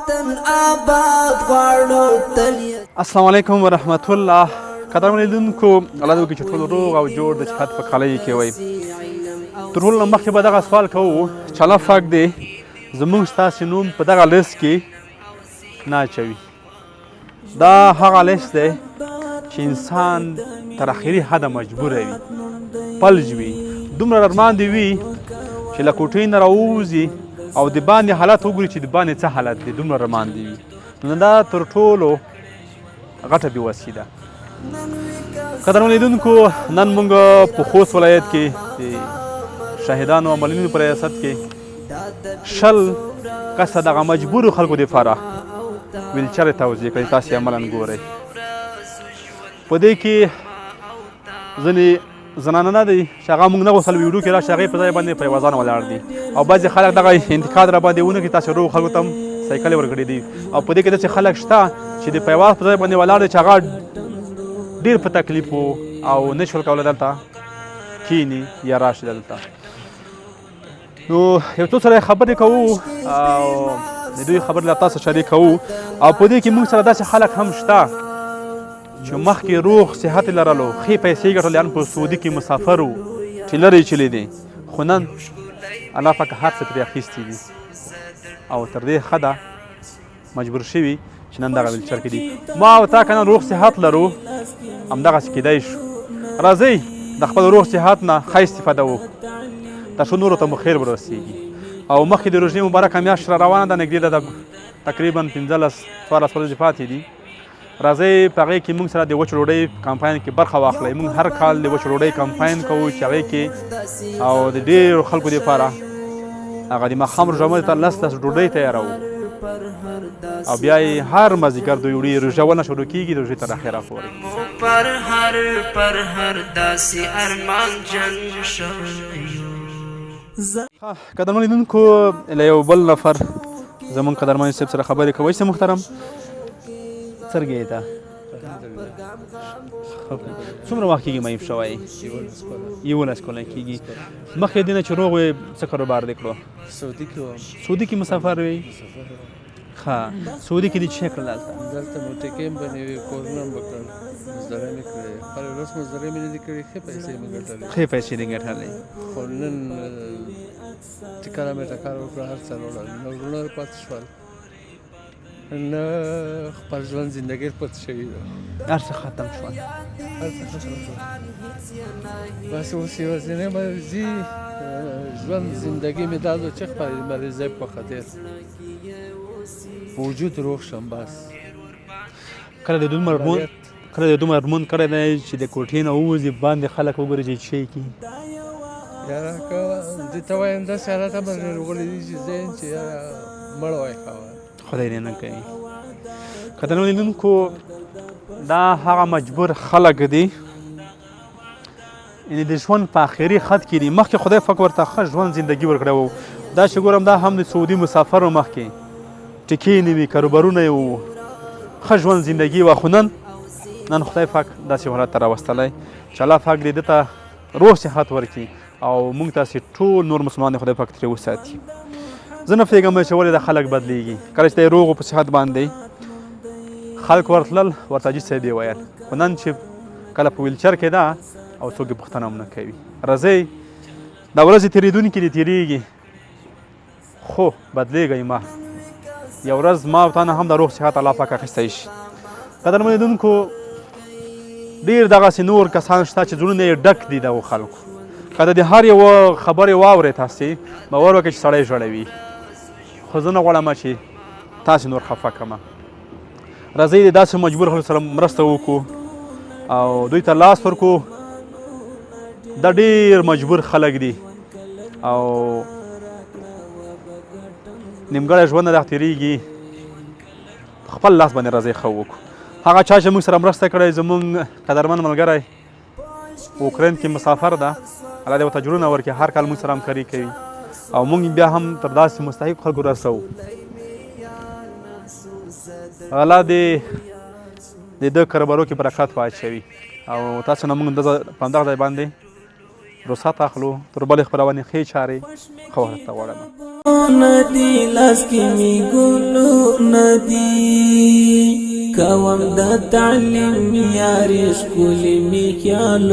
وطن آباد غواړو تل. السلام علیکم ورحمت الله. قدرمن لیدونکو، الله دې وکړي چې ټول روغ او جوړ د صحت په کالیو کې وئ. تر ټولو نه مخکې به دغه سوال کوو چې الله پاک دې زموږ ستاسې نوم په دغه لیست کې نه اچوي. دا هغه لیست دی چې انسان تر اخري حده مجبور وي، پلج وي، دومره ارمان دی وي چې له کوټې نه راووځي او د باندې حالت وګوري چې د باندې څه حالت دی، دومره ارمان دی وي. نو دا تر ټولو غټه بېوسي ده. قدرمن لیدونکو، نن موږ په خوست ولایت کې د شهیدانو او معلولینو په ریاست کې 20 کسه دغه مجبورو خلکو دپاره ویلچرې توزیع کړې. تاسې عملاً ګورئ په دې کې ځینې زنانه نه دی چې هغه موږ نه غوښتل ویډیو کې راشي، هغې په ځای باندې په یوه ځان ولاړ دي. او بعضې خلک دغه انتقاد را باندې ونه کړي، تاسې روغ خلکو ته هم سایکلې ورکړي دي. او په دې کې داسې خلک شته چې د پیواز په ځای باندې ولاړ دي چې هغه ډېر په تکلیف وو او نه شول کولی دلته کیني یا راشي دلته. نو یو څو سره خبرې کوو او د دوی خبرې له تاسو شریک کوو. او په دې کې موږ سره داسې خلک هم شته چې مخکې روغ صحت یې لرلو، ښې پیسې ګټلې، ان په سعودي کې مسافر وو، ټیلر یې چلېدې، خو نن الله پاک هر څه ترې اخیستي دي او تر دې حده مجبور شوي چې نن دغه ویلچر کې دي. ما او تا که نن روغ صحت لرو همدغسې کیدای شو. راځئ د خپل روغ صحت نه ښه استفاده وکړو تر څو نورو ته مو خیر ورسیږي. او مخکې د روژې مبارکه میاشت را روانه ده، نږدې ده، تقریبا 15 14 ورځې پاتې دي. راځئ په هغې کې موږ سره د وچ ډوډۍ کمپاین کې برخه واخلئ. موږ هر کال د وچ ډوډۍ کمپاین کوو چې هغې کې او د ډېرو خلکو دپاره هغه د ماښام روژه ماتي ته لس لس ډوډۍ تیاروو او بیا یې هر مازدیګر د وړي روژه ونه شروع کېږي د روژې تر اخره پورې. پر هر پر هر داسې ارمان جن شویو. قدرمن لیدونکو، له یو بل نفر زمونږ قدرمن صاحب سره خبرې کوئ. چې محترم څرګه یې ته څومره وخت کېږي معیوب شوی؟ 11 کاله کېږي. مخکې دې نه چې روغ وې څه کاروبار دې کړو؟ سعودي کې وم. سعودي کې مسافر وې؟ ښه، سعودي کې دې څه کړل هلته؟ دلته مو ټیکې هم بنې کورونه هم وکړل، مزدورۍ مې کړې، خپله ورځ مزدورۍ مې نه دي کړې، ښې پیسې مې ګټلې. ښې پیسې دې ګټلې. خو نن چې کله مې ټکر وکړ هر څه لوړل، نه وروڼه پاتې شول، نه خپل ژوند زندګي پاتې شوي ده، هر څه ختم شول. هر څه ختم شول. بس اوس یوازینۍ مریضي ژوند زندګي مې دا ده چې خپل مریضۍ په خاطر په وجود روغ شم بس. کله د دومره ارمان، کله د دومره ارمان کړی دی چې د کوټې نه ووځي باندې خلک وګوري چې څه کوي؟ یاره که دې ته وایم داسې حالت هم راغلی دی چې زه یم چې یاره مړ وای ښه وای. خدای دې نه کوي. قدرمن لیدونکو، دا هغه مجبور خلک دي، یعنې د ژوند په اخري خط کې دي. مخکې خدای پاک ورته ښه ژوند زندګي ورکړی وو. دا چې ګورم دا هم د سعودي مسافر و، مخکې ټیکې نه وي، کاروبارونه یې وو، ښه ژوند زندګي وه، خو نن نن خدای پاک داسې حالت ته راوستلی چې الله پاک دې ده ته روغ صحت ورکړي او موږ تاسې ټول نور مسلمان دې خدای پاک ترې وساتي. زه نه پوهېږم چې ولې دا خلک بدلېږي. کله چې دی روغ و په صحت باندې خلک ورتلل ورته حاجي صاحب یې ویل، خو نن چې کله په ویلچر کې ده او څوک یې پوښتنه هم نه کوي. راځئ دا ورځې تېرېدونکې دي، تېرېږي، خو بدلېږئ مه. یو ورځ ما او تا نه هم د روغ صحت الله پاک اخیستی شي. قدرمن لیدونکو، ډېر دغسې نور کسان شته چې زړونه یې ډک دي دغو خلکو. که د هر یوه خبرې واورې تاسې باور وکړئ چې سړی ژړوي، خو زه نه غواړم چې تاسې نور خفه کړم. راځئ د داسې مجبور خلکو سره مرسته وکړو او دوی ته لاس ورکړو. دا ډېر مجبور خلک دي او نیمګړی ژوند نه تېرېږي. خپل لاس باندې راځئ ښه وکړو. هغه چا چې موږ سره مرسته کړې، زموږ قدرمن ملګری اوکراین کې مسافر ده، الله دې ورته اجرونه ورکړي، هر کال موږ سره همکاري کوي او موږ بیا هم تر داسې مستحق خلکو رسوو. الله دې د ده کاروبارو کې برکت واچوي. او تاسو نه موږ په همدغه ځای باندې رخصت اخلو. تر بلې خپرونې ښې چارې ښه ورته غواړم. ندی لاس کې می ګلونه. خیالونه دي، کوم د تعلیم یاري، ښکلي مې خیالونه.